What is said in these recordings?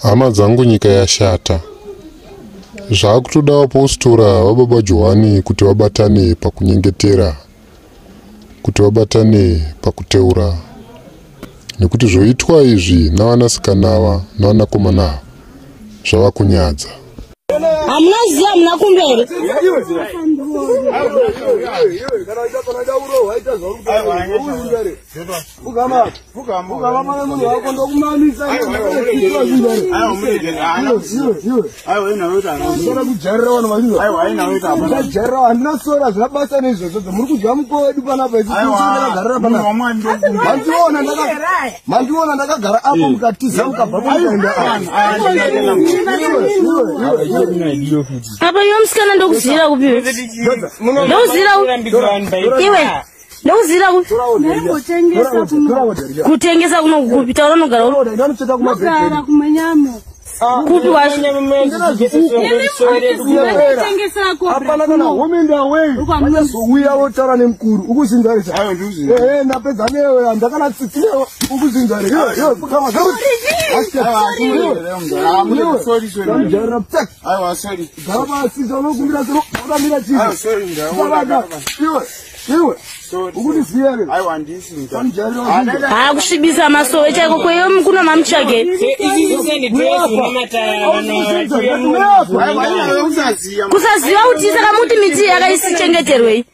Hama dzangu nyika yashata. Zvakutoda vapostora vababa Johani kuti vabatane pakunyengetera, kuti vabatane pakuteura. Nekuti zvoitwa izvi navanasikana ava navanakomana ava zvava kunyadza. Hamuna ziya hamuna kumberi. Kujarira handina sora zvina basa neizvozvo muri kudya mukowo wedu panapa isugarira panapa mandiona ndakagara apo mukatiza mukabva mukaenda apa iwe musikana ndokuzira kupi ndokuzira iwe ndokuzira kupi kutengesa kuno kupi taura unogara kupi wacho hapana kana home and away vachazouya votaura nemukuru ukuzinzarisa ehe ndapedza newe handakana tsitsi newe ukuzinzare gara pasi chaunokumbira unokumbira chii iwe iwe ukundisiya here haa kusvibisa masowe chaiko kweyo kuno mamutsvage kusaziva kuti saka muti miti yakaisichengeterwei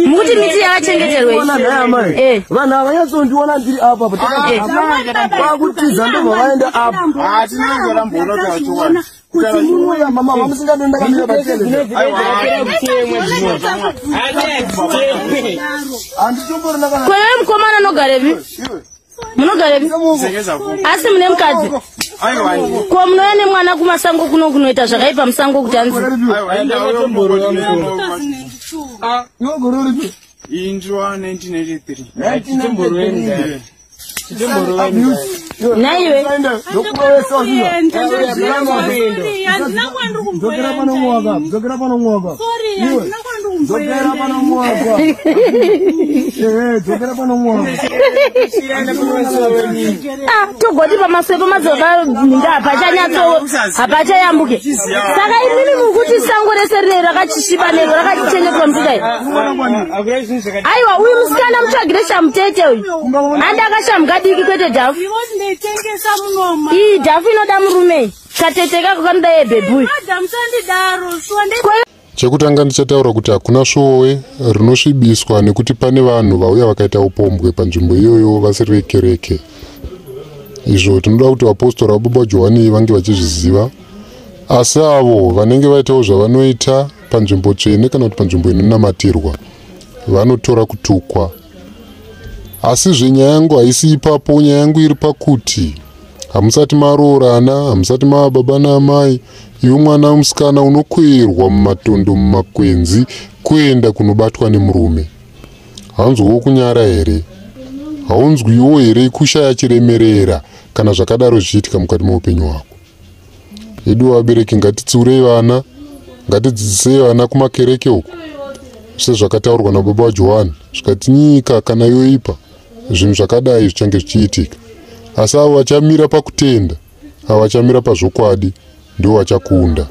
mukuti miti yakachengeterwei eh. vanhu ava vanyatsondiona ndiri apa kwakutiza ndobva vaenda apa kuti munouya mama vamusingade ndakamira patelehanditomborina kana kwewe mukomana anogarepi munogarepi asi mune mukadzi ko munouya nemwana kumasango kuno kunoita zvakaipa musango kuti anzi Inzwa 1983. Naiwe. Dzokera pano mwaka, dzokera pano mwaka. Dzokera pano mwaka. Eh, dzokera pano mwaka. Ah, togoti pamasepo madzoka mhinda hapachanyatso hapachayambuke. Saka imimi mukuti sango rese rine rakachisviba nero rakachengetwa musika. Aiwa uyu musikana mutsvagire shamutete uyu. Andi akashamuka diki kwete dhafu. Iyi dhafu inoda murume. Katete kako kanoda yebhebhi uyu. Chekutanga ndichataura kuti hakuna svowe rinosvibiswa nekuti pane vanhu vauya vakaita upombwe panzvimbo iyoyo vasiri vekereke. Izvo tinoda kuti vapostora vababa Johani vange vachizviziva. Asi avo vanenge vaitawo zvavanoita panzvimbo tsvene kana kuti panzvimbo inonamatirwa vanotora kutukwa. Asizve nyaya yangu haisi ipapo, nyaya yangu iri pakuti hamusati maroorana, hamusati mava baba naamai, iwe mwana musikana unokweyerwa mumatondo mumakwenzi kuenda kunobatwa nemurume. Haunzwiwo kunyara here? Haunzwiwo here kushaya chiremerera kana zvakadaro zvichiitika mukati meupenyu hwako? Edu vabereki ngatitsiurei vana, ngatidzidzisei vana kumakereke uku sezvakataurwa nababa vaJohani zvikati nyika kana yoipa zvinhu zvakadai zvichange zvichiitika asi avo vachamira pakutenda avo vachamira pazvokwadi ndivo vachakunda.